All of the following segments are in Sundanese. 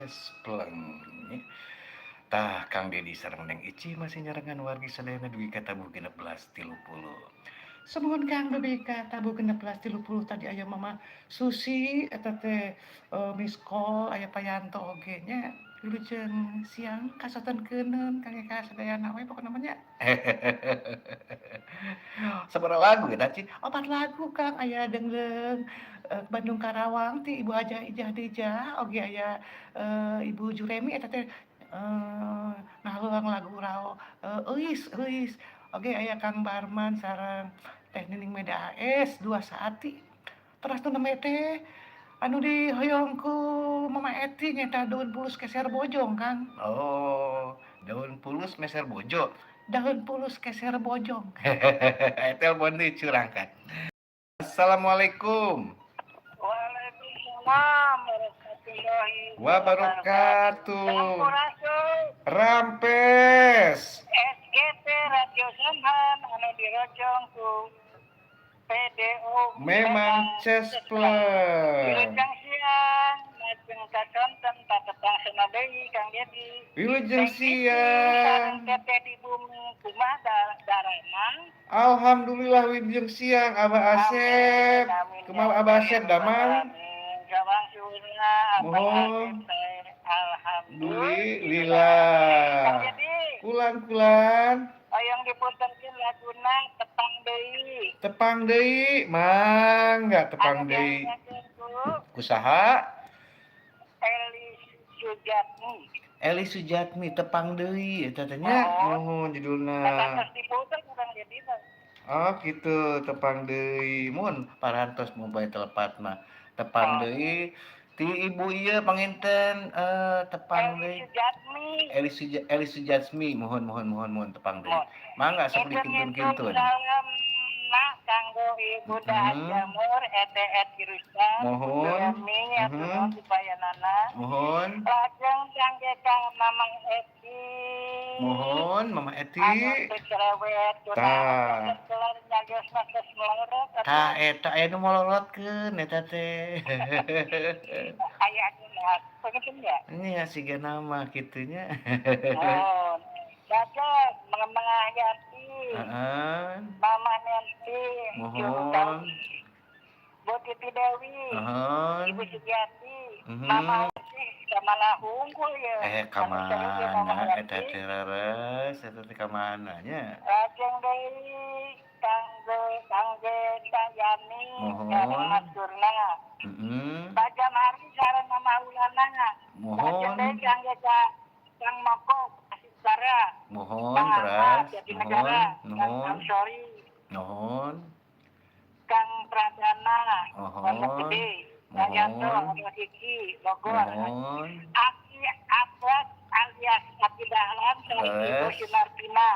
Cespleng. Tah, Kang Dedi sareng Neng Ici masih nyarengan wargi sadayana dugi ka tabuh 16.30. Sumuhun, Kang, dugi ka tabuh 16.30 tadi aya Mama Susi eta teh miss call, aya Pak Yanto oge nya. Wilujeng siang kasontenkeuneun kangge ka sadayana we pokona mah nya. Sabaraha lagu eta, Ci? 4 lagu, Kang, aya Dengdeng Bandung Karawang ti Ibu Hajah Ijah Dijah, oge aya Ibu Juremi eta teh ngahaluang lagu rao Euis Euis, oge aya Kang Barman sareng Teh Nining Meda AS 2 Saati. Teras nu nembe teh anu dihoyong ku Mama Eti nyaeta Daun Pulus Keser Bojong, Kang. Oh, Daun Pulus Meser Bojo? Daun Pulus Keser Bojong. Telepon deui, curangkan. Assalamualaikum. Waalaikumsalam warahmatullahi wabarakatuh. Sampurasun. Rampes. SGT Radio Samhan anu dirojong ku PDO. Memang Cespleng. Wilujeng siang, lajeng kasonten patepang sena deui, Kang Dedi. Wilujeng Sareng siang. Teteh di bumi kumaha daramang? Alhamdulillah, wilujeng siang, Abah Asep. Amin, Kumaha ya Abah Asep damang? Amin. Sawangsulna Abah Muhun. Asep teh alhamdulillah. Alhamdulillah. Kang Dedi. Kulan-kulan. Hoyong diputerkeun laguna Tepang Deui. Tepang deui, mangga Tepang Anu deui. diayakeun ku Ku saha? Eli Sujatmi. Eli Sujatmi, Tepang Deui eta teh nya. Oh. Nuhun judulna. Eta tos diputer ku Kang Dedi teh. Oh gitu, Tepang Deui. Mun parantos mobile telepat mah. Tepang deui ti ibu ieu panginten Tepang Eli deui. Sujatmi. Eli Sujatmi, mohon mohon mohon mohon, Tepang deui. Mohon. Mangga sok Ngitun-ngitun dikintun-kintun. Salamna kanggo Ibu Daan Jamur, Ete Eti Rustan, Mohon. Surami, atur nuhun dipayanana. Mohon. Lajeng kangge ka Mamang Eti. Mohon Mama Eti. Anu teu cerewet, Tah. kelar nyariosna geus melorot atuh. Tah, eta aya nu molorotkeun eta teh. Aya anu panginten nya. Nya sigana mah kitu nya. Mohon. Lajeng Mama Yati, Mama Nancy, Mohon. Bu Titi Dewi, Ibu Sugiati, Mama Esi, kamana hungkul ya? Eh, Anu serius ya, Mama kamana eta Yati. Teh leres, eta teh kamana nya? Lajeng deui kangge kangge Sayani sareng Mohon. Mas Durna. Pak Jamari sareng Mama Ulana. Lajeng deui kangge ka Kang Moko Asistara. Mohon Kang Ahmad teras. Jatinegara, Mohon, Kang nuhun. Ansori, Nuhun. Kang Pradana, Pondok Gede, Kang Yanto, Mohon. Kiki, Bogor, Mohon. Aki Abbas alias Aki Dahlan sareng Ibu Sunartina,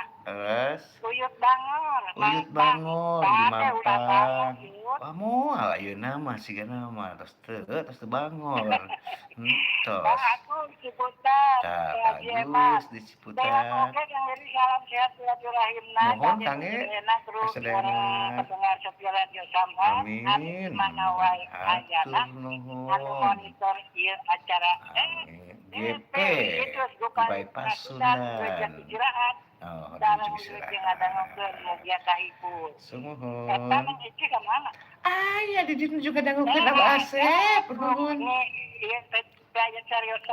Uyut Bangor, Uyut Mampang. Bangor di Tah teh ulah bangor, Mampang. Yut. Wah, moal ayeuna mah sigana mah tos teu bangor. Kang Entos. Agus Ciputat, Tah, Kang Haji Eman. bagus di Sehat Ciputat. oge Kang Heri, salam sehat silaturahimna Mohon kangge kangge sadayana kru kasadayana. sareng pendengar setia Radio Samhan anu di Amin. mana wae ayana Hatur anu nuhun. monitor ieu acara Amin. SGP GP Situs Gupay Bypass Pasundan Wilujeng Sundan. Istirahat Oh, sareng wilujeng wilujeng ngadangukeun istirahat. mugia kahibur. Eta Sumuhun. Neng Ici ka mana? Aya di ditu juga dangukeun Abah Asep, nuhun. Ini ieu teh aya cariosan.